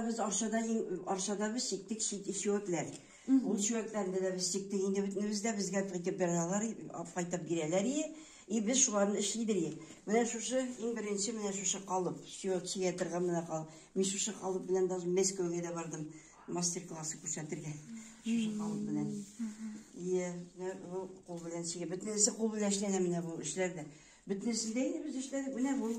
без Арчада, Арчада без чиктек чүәкләр. Ул чүәкләрне дә без чиктек инде бөтенебез дә безгә кайтып бирәләр, кайтып бирәләр и без шуларны эшлидер. Менә шушы иң беренче менә шушы калып, чүәк чигә торган менә калып. Мин шушы калып белән даже Мәскәүгә дә бардым мастер-классы күрсәтергә. Шушы калып белән. И менә бу кул белән чигә. Бөтенесе кул белән эшләнә менә бу эшләрдә. Бөтенесендә инде без эшләдек. Менә бу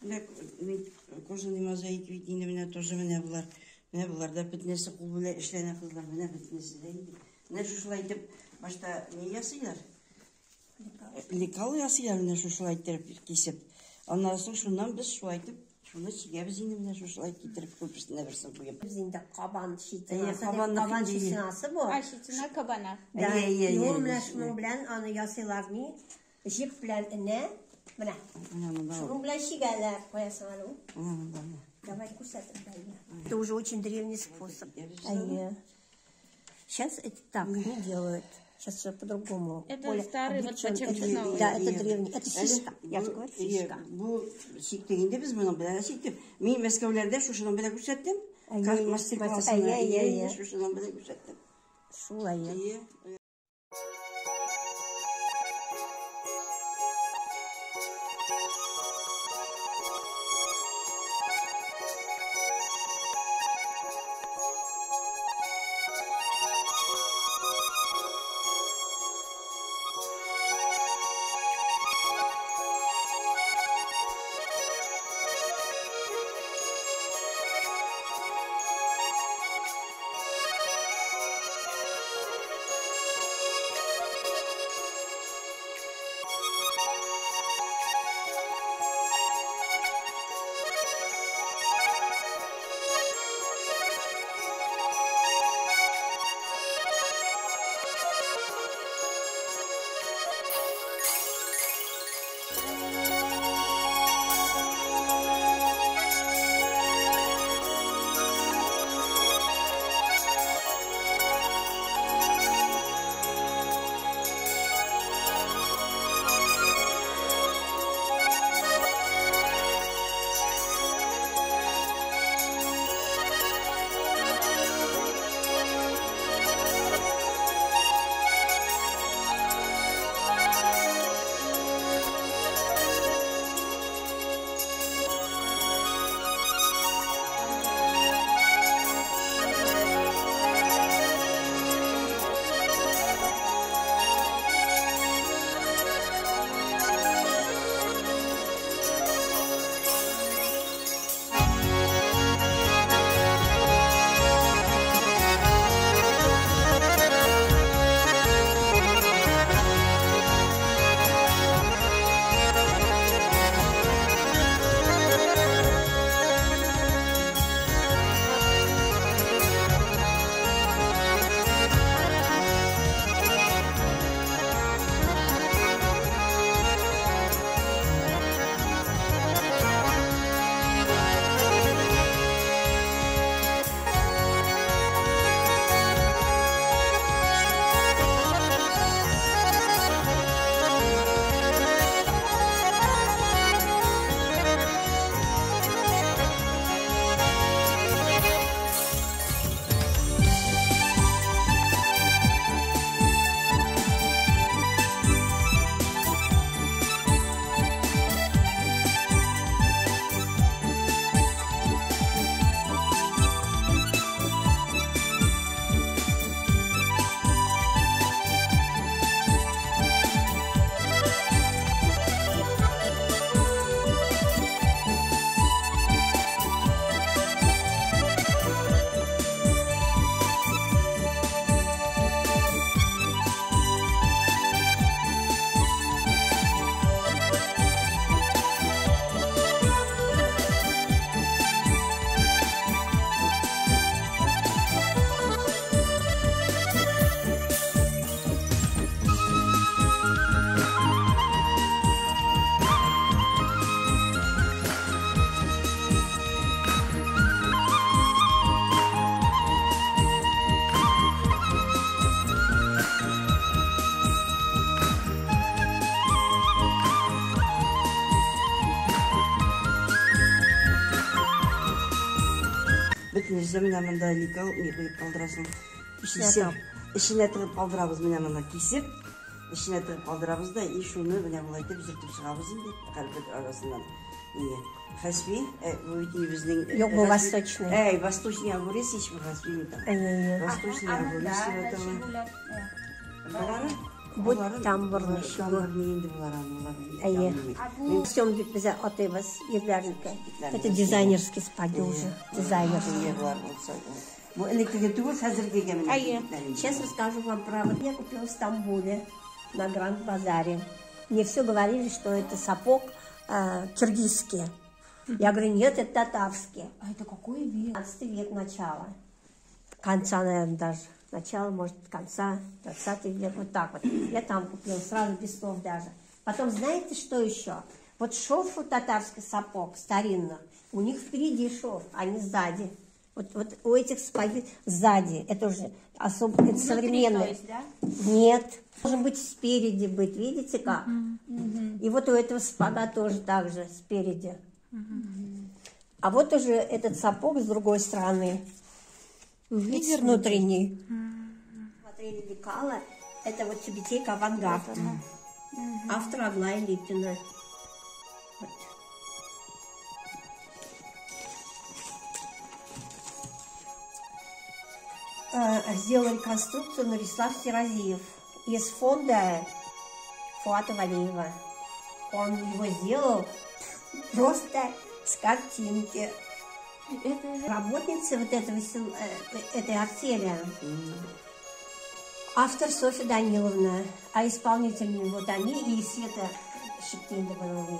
менә кожаный мозаика бит инде менә тоже менә болар. Менә болар да бөтенесе кул белән эшләнә кызлар. Менә бөтенесе дә инде. Менә шушылай итеп башта не ясыйлар? Лекал ясыйлар менә шушылай итеп кисеп. Аннан соң шуннан без шулай итеп шуны чигәбез инде менә шушылай китереп күперсенә берсен куеп. Без инде кабан щетинасы, кабан щетинасы бу. А, щетина кабана. Да, и ул менә шуның белән аны ясыйлар ни? Җеп белән энә, менә. Шуның белән чигәләр. Куясың әле ул. Давай күрсәтеп бәйгә. Это уже очень древний способ. Сейчас это так не делают. Сейчас все по-другому. Это более старый, вот это, да, это древний. Это фишка. Я же говорю, фишка. Бу чиктек инде без моның белән чиктек. Мин Мәскәүләрдә шушының белән күрсәттем. Мастер-классны шушының белән күрсәттем. Шулай. Бөтенесе менә монда лекал ни куеп калдырасың. Кисеп, эченә тыгып калдырабыз менә моны кисеп, эченә тыгып калдырабыз да и шуны менә болай итеп зөртеп чыгабыз инде кәрпет арасыннан. Нигә? Хәсби, бу бит инде безнең Юк, бу восточный. Әй, восточный огурец ич бу хәсби там. Восточный огурец дип атала. Болары Бу тамбурный чигү. Тамбурный инде болар аны, болар. Әйе. Костюм дип без атыйбыз ирләрнеке. Это дизайнерский сапоги уже. Дизайнерский. Болар булса. Бу элеккеге түгел, хәзергегә менә. Әйе. Сейчас расскажу вам про... Вот я купила в Стамбуле на Гранд-базаре. Мне все говорили, что это сапог киргизский. Я говорю, нет, это татарский. А это какой век? 15 век начала. Конца, наверное, даже. Начало, может, конца, 20 век, вот так вот. Я там купила, сразу без слов даже. Потом, знаете, что еще? Вот шов у татарских сапог старинных, у них впереди шов, а не сзади. Вот у этих сапоги сзади, это уже особо, это современные. То есть, да? Нет, должен быть спереди быть, видите как? И вот у этого сапога тоже так же спереди. А вот уже этот сапог с другой стороны. Видите, внутренний. Смотрели лекала, это вот тюбетейка «Авангард». Автор Аглая Липина. Вот. Сделал реконструкцию Нурислав Сиразиев из фонда Фуата Валиева. Он его сделал просто с картинки. Это работница вот этого, этой артели. Автор Софья Даниловна, а исполнительные вот они и Света Шептинова.